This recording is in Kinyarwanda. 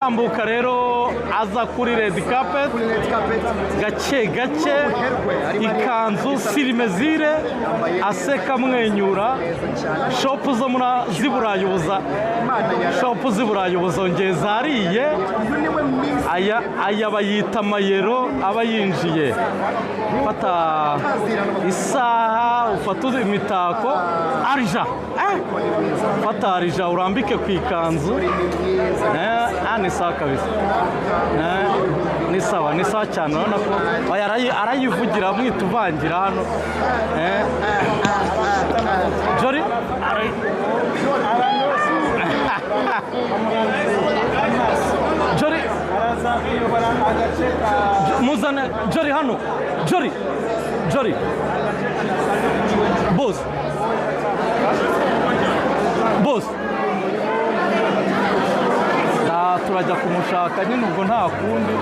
Tambuka rero aza kuri red carpet Kuri red carpet. gake gake, ikanzu sur mesure, aseka amwenyura. Shop zo muri z'i Burayi ubuza, shop z'i Burayi ubu zongeye zariye. Uyu niwe Miss. Aya bayita amayero. Aba yinjiye, fata isaha, ufata imitako, argent, fata argent urambike ku ikanzu. Ni mwiza. Ah, ni sawa kabisa. Ni sawa, ni sawa cyane. Urabona ko oya, arayivugira amwita uvangira hano. Jolly Jolly Araza kuyobora agace ka muzane Jolly hano. Jolly, Jolly, boss, boss. Ah, turajya kumushaka nyine, ubwo nta kundi.